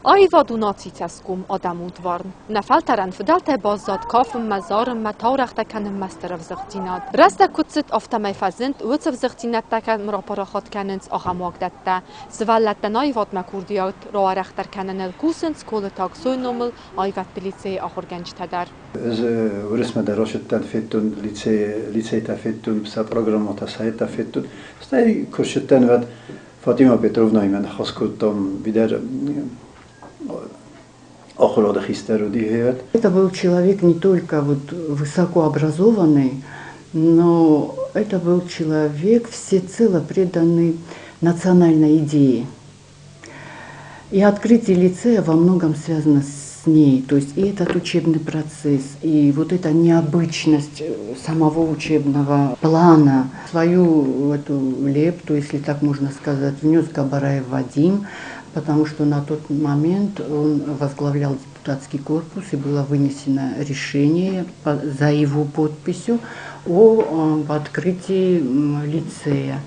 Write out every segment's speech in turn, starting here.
Аивад у нацийы цӕсгом, адӕмы удварн. Нӕ фӕлтӕрӕн фыдӕлтӕй баззад кафынмӕ, зарынмӕ, таурӕгътӕ кӕнынмӕ стыр ӕвзыгъддзинад. Рӕстӕг куыд цыд, афтӕмӕй фӕзынд, уыцы ӕвзыгъддзинӕдтӕ кӕм рапарахат кӕнынц, ахӕм уагдӕттӕ. Сывӕллӕттӕн аивадмӕ курдиат рауӕрӕхдӕр кӕныныл кусынц Колыты Аксойы номыл аивӕдты лицейы ахуыргӕнджытӕ дӕр. Ӕз Уырысмӕ дӕр рацыдтӕн, федтон лицейтӕ федтон, сӕ программӕтӕ, сайттӕ федтон. Стӕй куы ссыдтӕн, уӕд Фатима Петровнаимӕ ныхас кодтам, видӕр ахуырады хистӕр уыди гъе. Это был человек не только вот высокообразованный, но это был человек, всецело преданный национальной идее. И открытие лицея во многом связано с ней. То есть и этот учебный процесс, и вот эта необычность самого учебного плана. Свою эту лепту, если так можно сказать, внес Габараев Вадим, потому что на тот момент он возглавлял депутатский корпус, и было вынесено решение за его подписью о открытии лицея.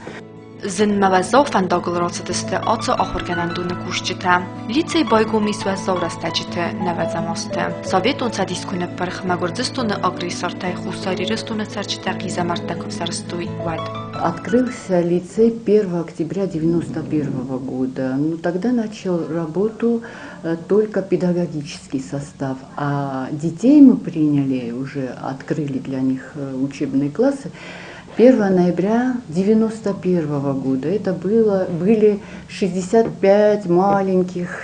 Зын ӕмӕ уӕззау фӕндагыл рацыдысты ацы ахуыргӕнӕндоны кусджытӕ. Лицей байгом ис уӕззау рӕстӕджыты, нӕуӕдзӕм азты. Советон Цӕдис куы ныппырх, ӕмӕ Гуырдзыстоны агрессортӕй Хуссар Ирыстоны цӕрджытӕ хъизӕмӕрттӕ куы ӕвзӕрстой, уӕд. Открылся лицей 1 октября 1991 года. Но тогда начал работу только педагогический состав, а детей мы приняли, уже открыли для них учебные классы 1 ноября 1991 года. Это были 65 маленьких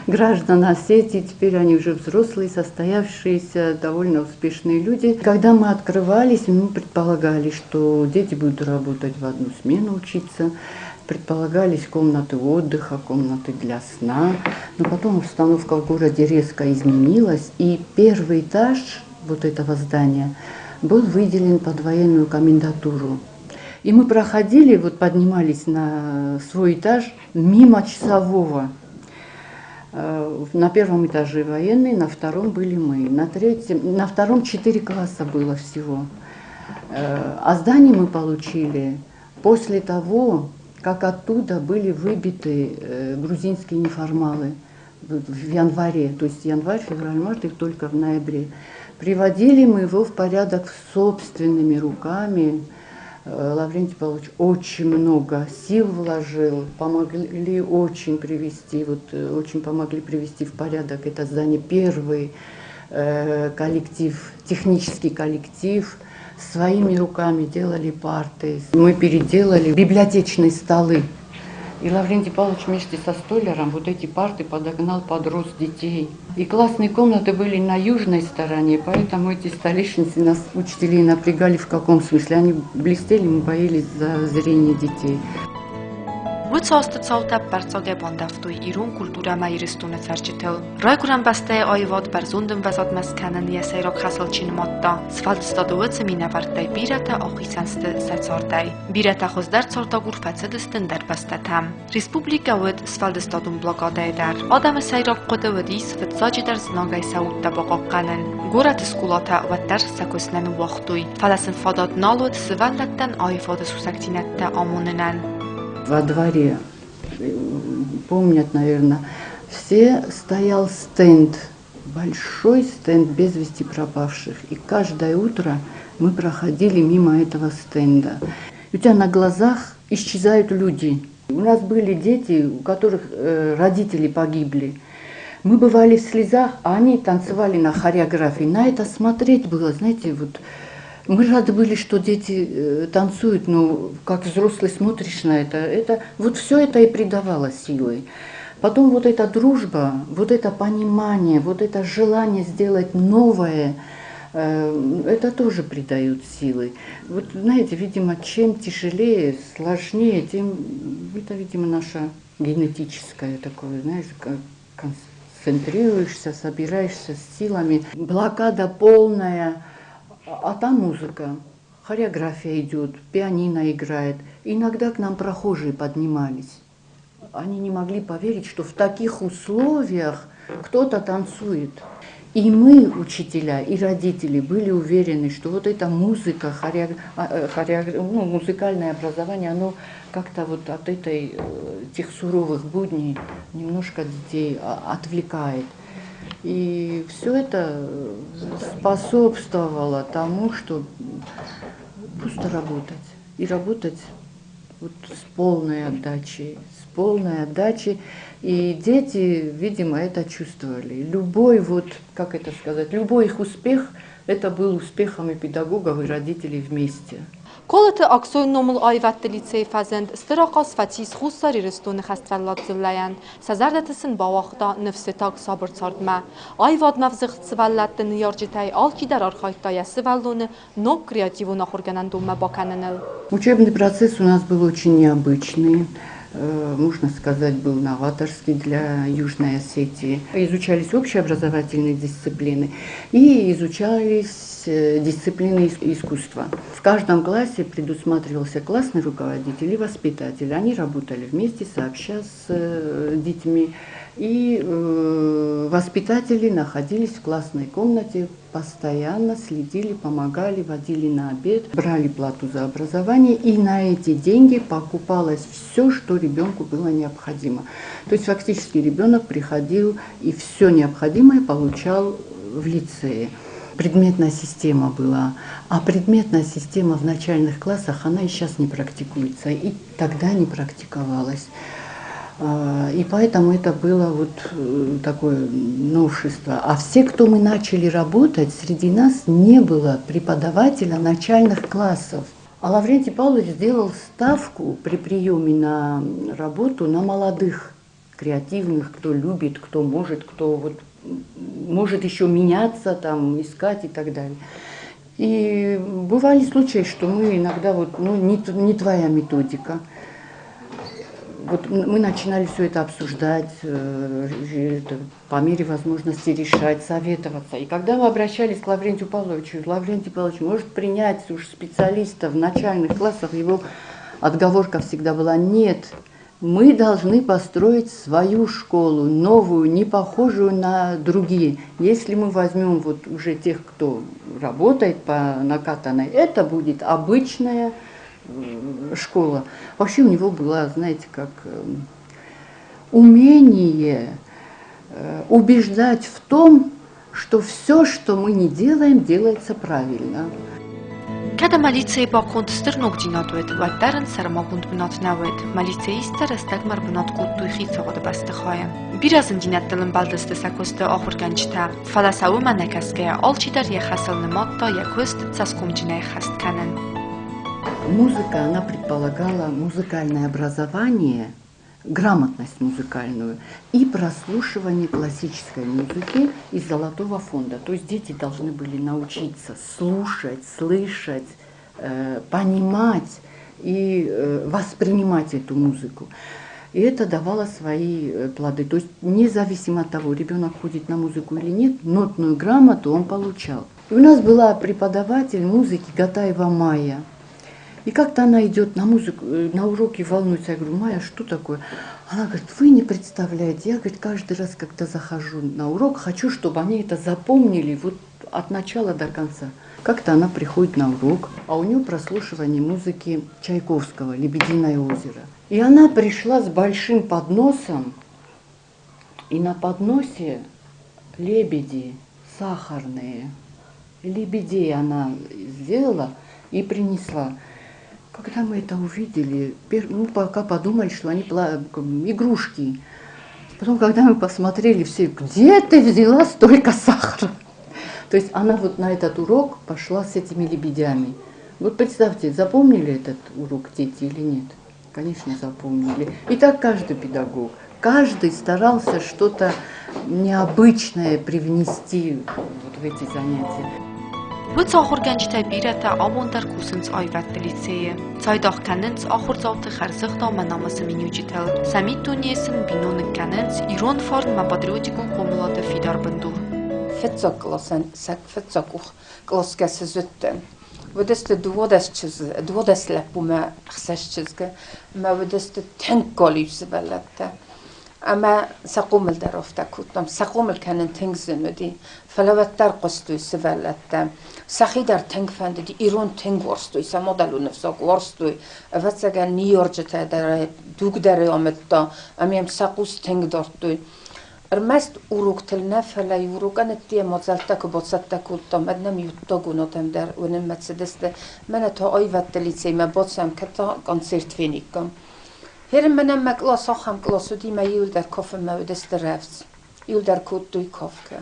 граждан Осетии, теперь они уже взрослые, состоявшиеся, довольно успешные люди. Когда мы открывались, мы предполагали, что дети будут работать в одну смену, учиться. Предполагались комнаты отдыха, комнаты для сна. Но потом обстановка в городе резко изменилась, и первый этаж вот этого здания был выделен под военную комендатуру. И мы проходили, вот поднимались на свой этаж мимо часового. На первом этаже военные, на втором были мы. На третьем, на втором 4 класса было всего. А здание мы получили после того, как оттуда были выбиты грузинские неформалы в январе. То есть январь, февраль, март, их только в ноябре. Приводили мы его в порядок собственными руками. Лаврентий Павлович очень много сил вложил, помогли очень привести, вот, очень помогли привести в порядок это здание. Первый коллектив, технический коллектив, своими руками делали парты. Мы переделали библиотечные столы. И Лаврентий Павлович вместе со столяром вот эти парты подогнал под рост детей. И классные комнаты были на южной стороне, поэтому эти столешницы нас, учителей, напрягали в каком смысле. Они блестели, мы боялись за зрение детей. Уыцы азты цаутӕ ӕппӕрццагӕй бандӕвтой ирон культурӕ ӕмӕ Ирыстоны цӕрджытыл. Райгуырӕн бӕстӕйы аивад бӕрзонд ӕмвӕзадмӕ скӕнын йӕ сӕйраг хӕсыл чи нымадта, сфӕлдыстады уыцы минӕвӕрттӕй бирӕтӕ ахицӕн сты сӕ цардӕй. Бирӕтӕ хуыздӕр цардагур фӕцыдысты ӕндӕр бӕстӕтӕм. Республикӕ уыд сфӕлдыстадон блокадӕйы дӕр. Адӕмы сӕйраг хъуыды уыдис фыццаджыдӕр знагӕй сӕ удтӕ бахъахъхъӕнын. Горӕты скъолатӕ уӕддӕр сӕ куыст нӕ ныууагътой, фӕлӕ сын фадат нал уыд сывӕллӕттӕн аивады сусӕгдзинӕдтӕ амонынӕн. Во дворе, помнят, наверное, все, стоял стенд, большой стенд без вести пропавших. И каждое утро мы проходили мимо этого стенда. У тебя на глазах исчезают люди. У нас были дети, у которых родители погибли. Мы бывали в слезах, а они танцевали на хореографии. На это смотреть было, знаете, вот мы рады были, что дети танцуют, но как взрослый смотришь на это, вот все это и придавало силы. Потом вот эта дружба, вот это понимание, вот это желание сделать новое, это тоже придает силы. Вот знаете, видимо, чем тяжелее, сложнее, тем это, видимо, наше генетическое такое, знаешь, концентрируешься, собираешься с силами. Блокада полная, а там музыка, хореография идет, пианино играет. Иногда к нам прохожие поднимались. Они не могли поверить, что в таких условиях кто-то танцует. И мы, учителя, и родители, были уверены, что вот эта музыка, музыкальное образование, оно как-то вот от этой, тех суровых будней немножко детей отвлекает. И все это способствовало тому, что просто работать. И работать вот с полной отдачей, с полной отдачей. И дети, видимо, это чувствовали. Любой вот, как это сказать, любой их успех, это был успехом и педагогов, и родителей вместе. Колыты Аксойы номыл аивӕдты лицейы фӕзынд стыр ахъаз фӕцис Хуссар Ирыстоны хӕствӕллад дзыллӕйӕн, сӕ зӕрдӕты сын бауагъта ныфсы таг сабыр цардмӕ. Аивадмӕ ӕвзыгъд сывӕллӕтты ныййарджытӕй алчидӕр архайдта йӕ сывӕллоны ног креативон ахуыргӕнӕндонмӕ бакӕныныл. Учебный процесс у нас был очень необычный. Можно сказать, был новаторский для Южной Осетии. Изучались общеобразовательные дисциплины и изучались дисциплины искусства. В каждом классе предусматривался классный руководитель и воспитатель. Они работали вместе, сообща с детьми. И воспитатели находились в классной комнате, постоянно следили, помогали, водили на обед, брали плату за образование, и на эти деньги покупалось все, что ребенку было необходимо. То есть фактически ребенок приходил и все необходимое получал в лицее. Предметная система была, а предметная система в начальных классах, она и сейчас не практикуется, и тогда не практиковалась. И поэтому это было вот такое новшество. А все, кто мы начали работать, среди нас не было преподавателя начальных классов. А Лаврентий Павлович сделал ставку при приеме на работу на молодых, креативных, кто любит, кто может, кто вот может еще меняться, там, искать и так далее. И бывали случаи, что мы иногда вот, ну, не твоя методика. Вот мы начинали все это обсуждать, по мере возможности решать, советоваться. И когда мы обращались к Лаврентию Павловичу, Лаврентий Павлович может принять уж специалистов начальных классов, его отговорка всегда была: нет, мы должны построить свою школу, новую, не похожую на другие. Если мы возьмем вот уже тех, кто работает по накатанной, это будет обычная школа. Вообще у него было, знаете, как умение убеждать в том, что все, что мы не делаем, делается правильно. Кӕд ӕмӕ лицейы баконд стыр ногдзинад уыд, уӕддӕр ын сӕрмагонд бынат нӕ уыд. Мӕ лицеисттӕ рӕстӕгмӕ ӕрбынат кодтой хицауады бӕстыхайы. Бирӕ зындзинӕдтыл ӕмбӕлдысты сӕ куысты ахуыргӕнджытӕ, фӕлӕ сӕ уымӕ нӕ кӕсгӕйӕ алчидӕр йӕ хӕсыл нымадта йӕ куыст цӕсгомджынӕй ӕххӕст кӕнын. Музыка, она предполагала музыкальное образование, грамотность музыкальную и прослушивание классической музыки из Золотого фонда. То есть дети должны были научиться слушать, слышать, понимать и воспринимать эту музыку. И это давало свои плоды. То есть независимо от того, ребенок ходит на музыку или нет, нотную грамоту он получал. И у нас была преподаватель музыки Гатаева Майя. И как-то она идет на музыку, на уроки, волнуется. Я говорю: Майя, что такое? Она говорит: вы не представляете. Я, говорит, каждый раз, когда захожу на урок, хочу, чтобы они это запомнили вот от начала до конца. Как-то она приходит на урок, а у нее прослушивание музыки Чайковского «Лебединое озеро». И она пришла с большим подносом, и на подносе лебеди сахарные. Лебедей она сделала и принесла. Когда мы это увидели, пока подумали, что они игрушки. Потом, когда мы посмотрели все, где ты взяла столько сахара? То есть она вот на этот урок пошла с этими лебедями. Вот представьте, запомнили этот урок дети или нет? Конечно, запомнили. И так каждый педагог. Каждый старался что-то необычное привнести вот в эти занятия. Уыцы ахуыргӕнджытӕй бирӕтӕ абон дӕр кусынц аивӕдты лицейы. Цайдагъ кӕнынц ахуырдзауты хӕрзӕгъдау ӕмӕ намысы миниуджытыл. Сӕ миддунейы сын биноныг кӕнынц ирон фарн ӕмӕ патриотикон хъомылады фидар бындур. Фыццаг къласӕн сӕ фыццаг къласгӕсы зыдтӕн. Уыдысты 12 чызджы, 12 лӕппу мӕ 6 чызгы, ӕмӕ уыдысты тынг галиу сывӕллӕттӕ. Ӕмӕ сӕ хъомыл дӕр афтӕ кодтам. Сӕ хъомыл кӕнын тынг зын уыди, фӕлӕ уӕддӕр хъуыстой сывӕллӕттӕ. Сӕхи дӕр тынг фӕндыди, ирон тынг уарзтой, сӕ мадӕлон ӕвзаг уарзтой. Ӕвӕццӕгӕн, ныййарджытӕ дӕр дуг дӕр амыдта, ӕмӕ йӕм сӕ хъус тынг дардтой. Ӕрмӕст уроктыл нӕ, фӕлӕ урокӕн ӕдде мадзӕлттӕ куы бацӕттӕ кодтам, уӕд нӕм иуттагон адӕм дӕр уынынмӕ цыдысты. Мӕнӕ та аивӕдты лицеймӕ бацӕуӕм, кӕд та концерт фениккам. Херын мӕнӕн мӕ кълас ахӕм кълас уыди, мӕ иуылдӕр кафынмӕ уыдысты рӕвдз. Иуылдӕр кодтой кафгӕ.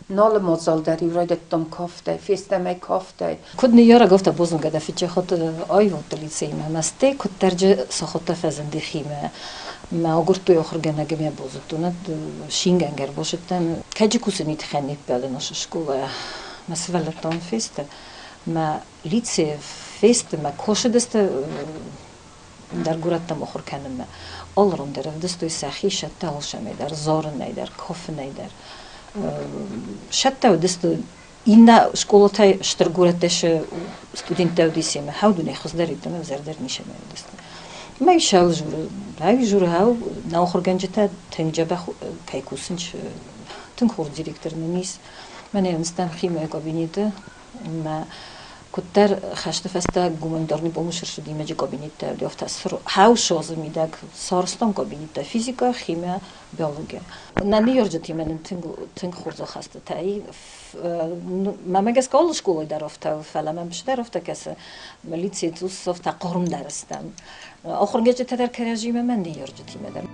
Налы мадзал дӕр-иу райдыдтам кафтӕй, фестӕм ӕй кафтӕй. Куыд ныййарӕг, афтӕ бузныг дӕ фыдджы аивӕдты лицеймӕ ӕмӕ стӕй куыддӕрджы сахуыдта фӕзынди химӕ. Мӕ агуырдтой ахуыргӕнӕг ӕмӕ базыдтон, шингӕнгӕр базыдтӕн. Кӕджы кусыни тыххӕй не ппӕлын ацы скъолайӕ. Мӕ сывӕллӕттӕн фесты. Мӕ лицейы фесты, мӕ косыдысты ӕндӕр горӕттӕм ахуыр кӕнынмӕ. Алырон дӕр ӕвдыстой сӕхи сӕттӕ алцӕмӕй дӕр, зарынӕй дӕр, кафынӕй дӕр. Сӕттӕ уыдысты иннӕ скъолатӕй стыр горӕттӕ сы студенттӕ уыдис ӕмӕ хӕудунӕй хуыздӕр уыдтӕн, ӕвзӕрдӕр нисӕмӕй уыдысты. Мӕ исӕл журы, ӕй журы хӕу нӕ ахуыргӕнджытӕ тынг дзӕбӕх кӕй кусынц, тынг хорз директор нын ис. Мӕнӕ стӕм химийы кабинеты мӕ куыддӕр хӕсты фӕстӕ гуманитарный помощь ӕрцыди мӕджы кабинеттӕ, афтӕ хӕусозы мидӕг сарӕзтам кабинеттӕ физикӕ, химия, биология. Нӕ ныййарджытимӕ нын тынг, тынг хорз ахастытӕ и. Мӕнмӕ гӕсгӕ алы скъолайы дӕр афтӕ у, фӕлӕ мӕм дӕр афтӕ кӕсы, лицей цъус афтӕ хъармдӕр стӕм. Ахуыргӕнджытӕ дӕр кӕрӕдзимӕ, мӕ ныййарджытимӕ дӕр.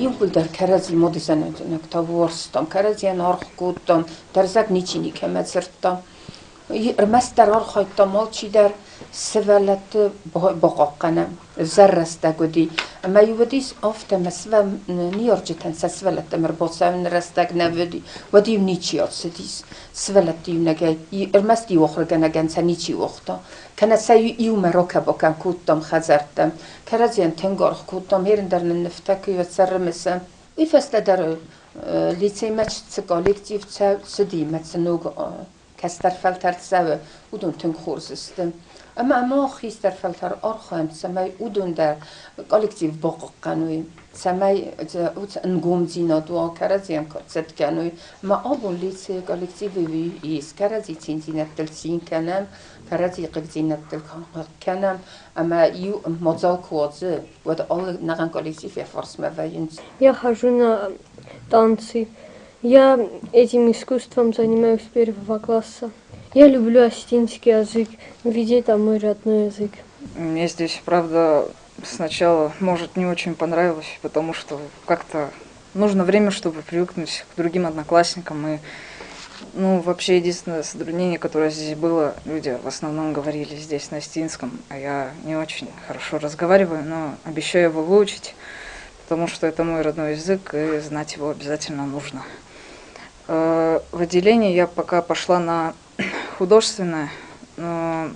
Иууылдӕр кӕрӕдзи модызӕнӕгтӕ уарзтам, кӕрӕдзийӕн аргъ кодтам, дӕрзӕг ничи никӕмӕ дзырдта. Ӕрмӕстдӕр архайдтам алчидӕр сывӕллӕтты бахъахъхъӕнӕм. Ӕвзӕр рӕстӕг уыди. Ӕмӕ-иу уыдис афтӕ, ӕмӕ ныййарджытӕн сӕ сывӕллӕттӕм ӕрбацӕуыны рӕстӕг нӕ уыди, уӕд-иу ничи ацыдис. Сывӕллӕтты иунӕгӕй, ӕрмӕст иу ахуыргӕнӕгӕн сӕ ничи уагъта. Кӕнӕ сӕ иумӕ ракӕ-бакӕ кодтам хӕдзӕрттӕм. Кӕрӕдзийӕн тынг аргъ кодтам, херын дӕр нын нывтӕ куы ӕрымысӕм. Уый фӕстӕ дӕр лицеймӕ цы коллектив цыди мӕ цы ног кӕстӕр фӕлтӕр цӕуы, уыдон тынг хорз сты. Ӕмӕ мах хистӕр фӕлтӕр архайӕм, цӕмӕй уыдон дӕр коллектив бахъахъхъӕной, цӕмӕй ӕнгомдзинад уа, кӕрӕдзийӕн цыт кӕной. Ӕмӕ абон лицейы коллективы ис, кӕрӕдзи циндзинӕдтыл цин кӕнӕм, кӕрӕдзи хъыгдзинӕдтыл хъыг кӕнӕм, ӕмӕ иу мадзал куы уадзы, уӕд алы ӕнӕхъӕн коллектив йӕ фарсмӕ вӕййынц. Я хожу на танцы. Я этим искусством занимаюсь с первого класса. Я люблю осетинский язык, ведь это мой родной язык. Мне здесь, правда, сначала, может, не очень понравилось, потому что как-то нужно время, чтобы привыкнуть к другим одноклассникам. И, ну, вообще, единственное затруднение, которое здесь было, люди в основном говорили здесь на осетинском, а я не очень хорошо разговариваю, но обещаю его выучить, потому что это мой родной язык, и знать его обязательно нужно. В отделение я пока пошла на художественное, но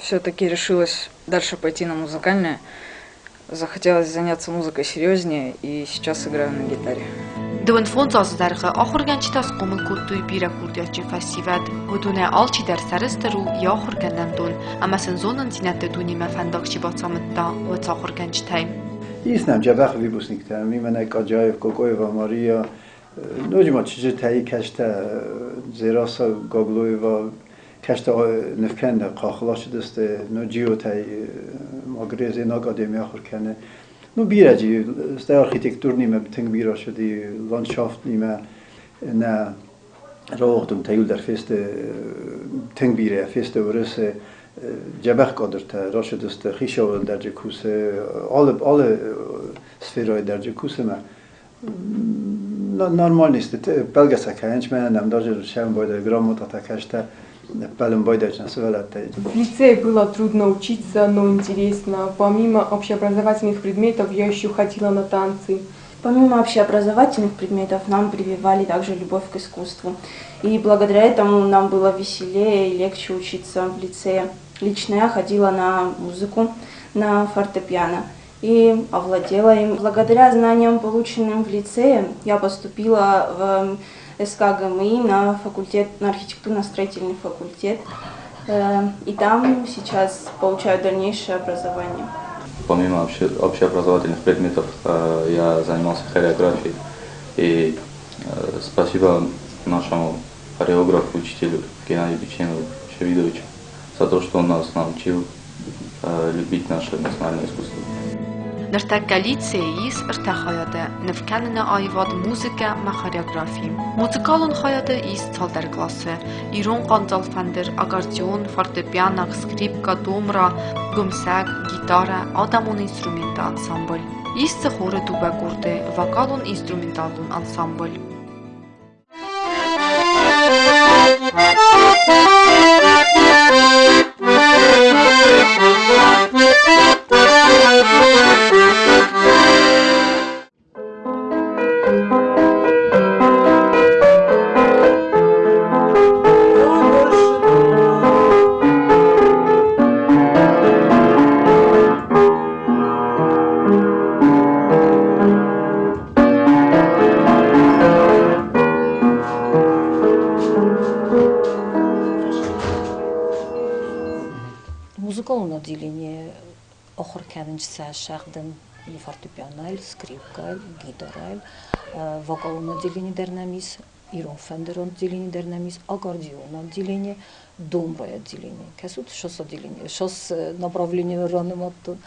все-таки решилась дальше пойти на музыкальное. Захотелось заняться музыкой серьезнее, и сейчас играю на гитаре. Дыууын фондз азы дӕргъы ахуыргӕнджытӕ схъомыл кодтой бирӕ курдиатджын фӕсивӕд. Уыдонӕй алчидӕр сӕрыстыр у йӕ ахуыргӕнӕндон ӕмӕ сын зонындзинӕдты дунемӕ фӕндаг чи бацамыдта, уыцы ахуыргӕнджытӕй. Ис нӕм дзӕбӕх выпускниктӕ, мимӕ Каджаев, Кокоева Мария, ноджы ма чызджытӕй кӕстӕ Дзераса Гаглоева, кӕстӕ нывкӕны къахыласыдысты, ну джиотӕй Магрезен академи ахуыр кӕны. Ну бирӕ джи, стӕй архитектурнимӕ тынг бирӕ цыди, ландшафтнимӕ нӕ рауагъдонтӕ иуылдӕр фесты тынг бирӕ, фесты Уырысы дзӕбӕх кадртӕ, рацыдысты хицауады дӕр кусы, алы, алы сферӕйы дӕр кусы мӕ нормальный сты. Ппӕлгӕ сӕ кӕнынц, мӕнӕ нӕм даже сӕм байдайы грамотатӕ кӕстӕ, ӕппӕлын байдайынц нӕ сывӕллӕттӕй. В лицее было трудно учиться, но интересно. Помимо общеобразовательных предметов я еще ходила на танцы. Помимо общеобразовательных предметов, нам прививали также любовь к искусству. И благодаря этому нам было веселее и легче учиться в лицее. Лично я ходила на музыку, на фортепиано и овладела им. Благодаря знаниям, полученным в лицее, я поступила в СКГМИ на факультет, на архитектурно-строительный факультет. И там сейчас получаю дальнейшее образование. Помимо общеобразовательных предметов, я занимался хореографией. И спасибо нашему хореографу, учителю Геннадию Биченову Шевидовичу за то, что он нас научил любить наше национальное искусство. Ныртӕккӕ лицейы ис ӕртӕ хайады: нывкӕныны аивад, музыкӕ ӕмӕ хореографи. Музыкалон хайады ис цалдӕр къласы: ирон хъандзал фӕндыр, аккордеон, фортепиано, скрипкӕ, домра, гуымсӕг, гитарӕ, адӕмон инструментты ансамбль. Ис дзы хоры дыууӕ къорды, вокалон-инструменталон ансамбль. Музыкалон отделение ахуыр кӕнынц сӕ цӕгъдын фортепианойыл, скрипкӕйыл, гитарӕйыл. Вокалон отделение дӕр нӕм ис, ирон фӕндырон отделение дӕр нӕм ис, аккордеон отделение, домбрайы отделение. Кӕсут, шос отделение, шос направление ранымадтон.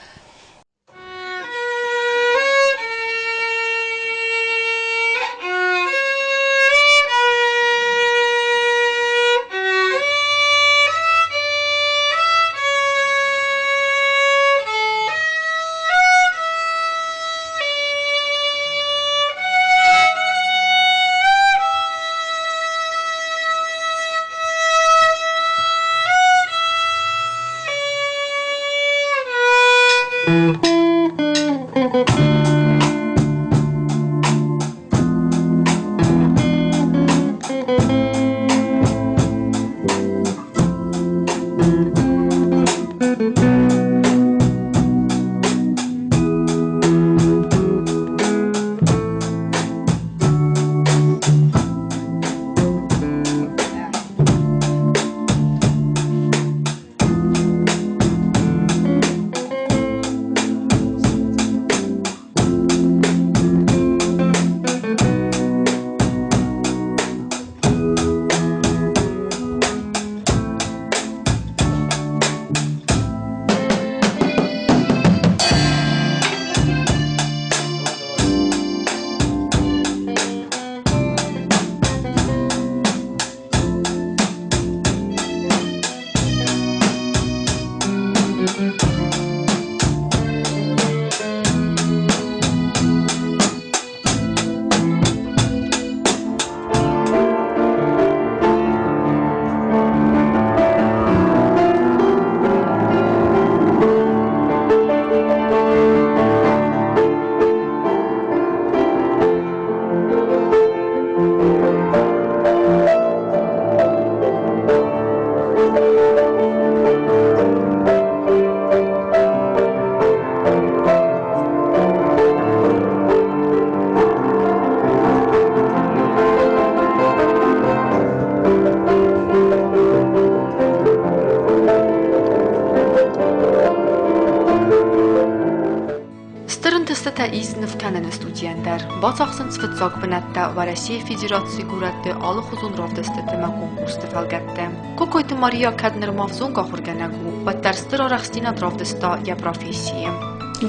Стыр ӕнтыстытӕ ис нывкӕныны студийӕн дӕр. Бацахсынц фыццаг бынӕттӕ Уӕрӕсейы Федерацийы горӕтты алыхуызон равдыстыты ӕмӕ конкурсты фӕлгӕтты. Кокойты Мария кӕд нырма взонг ахуыргӕнӕг у, уӕддӕр стыр арӕхстдзинад равдыста йӕ профессийы.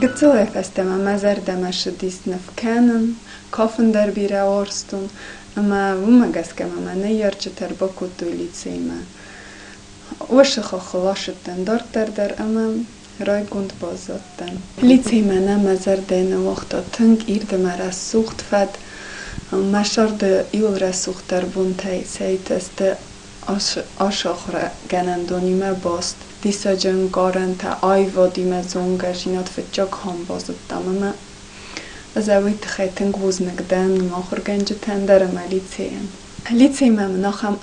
Гыццылӕй фӕстӕмӕ мӕ зӕрдӕмӕ ссыдис ныв кӕнын, кафын дӕр бирӕ уарзтон, ӕмӕ уымӕ гӕсгӕ мӕ мӕ ныййарджытӕ ӕрбакодтой лицеймӕ. Уышы хаххыл ацыдтӕн дарддӕр дӕр ӕмӕ райгонд баззадтӕн. Лицеймӕ нӕ мӕ зӕрдӕйы ныууагъта тынг ирд ӕмӕ рӕсугъд фӕд. Мӕ сӕрды иуыл рӕсугъддӕр бонтӕй сӕ иутӕ сты асы ахуыргӕнӕндонимӕ баст. Диссаджы ӕнкъарӕнтӕ, аивадимӕ зонгӕдзинад фыццаг хатт базыдтам ӕмӕ Ӕз уый тыххӕй тынг бузныг дӕн мӕ ахуыргӕнджытӕн дӕр ӕмӕ лицейӕн. Лицеймӕ мын ахӕм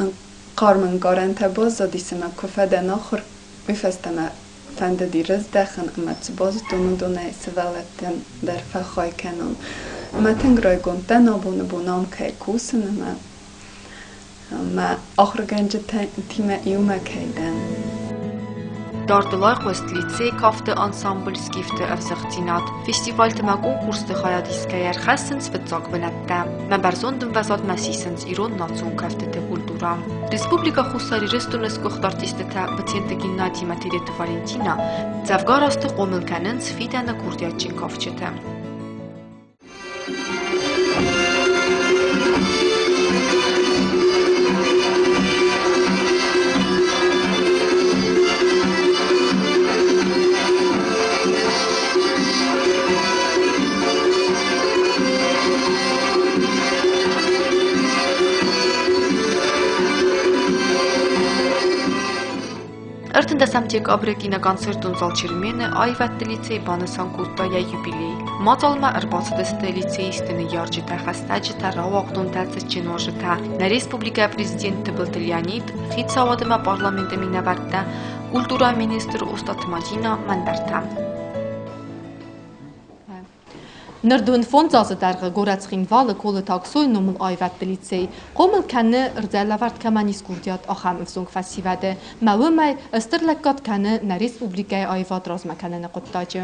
хъарм ӕнкъарӕнтӕ баззадис, ӕмӕ куы фӕдӕн ахуыр, уый фӕстӕ мӕ фӕндыди рыздӕхын ӕмӕ цы базыдтон, уыдонӕй сывӕллӕттӕн дӕр фӕхай кӕнон. Ӕмӕ тынг райгонд дӕн, абоны бон ам кӕй кусын ӕмӕ мӕ ахуыргӕнджытимӕ иумӕ кӕй дӕн. Дардыл айхъуыст лицейы кафты ансамбль «Скифты» ӕвзыгъддзинад. Фестивальты ӕмӕ конкурсты хайад исгӕйӕ ӕрхӕссынц фыццаг бынӕттӕ. Мӕ бӕрзонд ӕмвӕзадмӕ сисынц ирон национ кӕфтыты культурӕ. Республикӕ Хуссар Ирыстоны сгуыхт артисттӕ Быценты Геннадий ӕмӕ Тедеты Валентинӕ дзӕвгар азты хъомыл кӕнынц фидӕны курдиатджын кафджыты. 13 декабры киноконцертон зал Чермены аивӕдты лицей банысан кодта йӕ юбилей. Мадзалмӕ ӕрбацыдысты лицеистты ныййарджытӕ, хӕстӕджытӕ, рауагъдонтӕ, цытджын уазджытӕ, нӕ республикӕйы президент Тыбылты Леонид, хицауад ӕмӕ парламенты минӕвӕрттӕ, культурӕйы министр Остъаты Мадинӕ, ӕндӕртӕ. Ныр дыууын фондз азы дӕргъы горӕт Цхинвалы Колыты Аксойы номыл аивӕдты лицей хъомыл кӕны, ӕрдзӕлӕвӕрд кӕмӕн ис курдиат, ахӕм ӕвзонг фӕсивӕды. Мӕ уымӕй стыр лӕггад кӕны нӕ республикӕйы аивад размӕ кӕныны хъуыддаджы.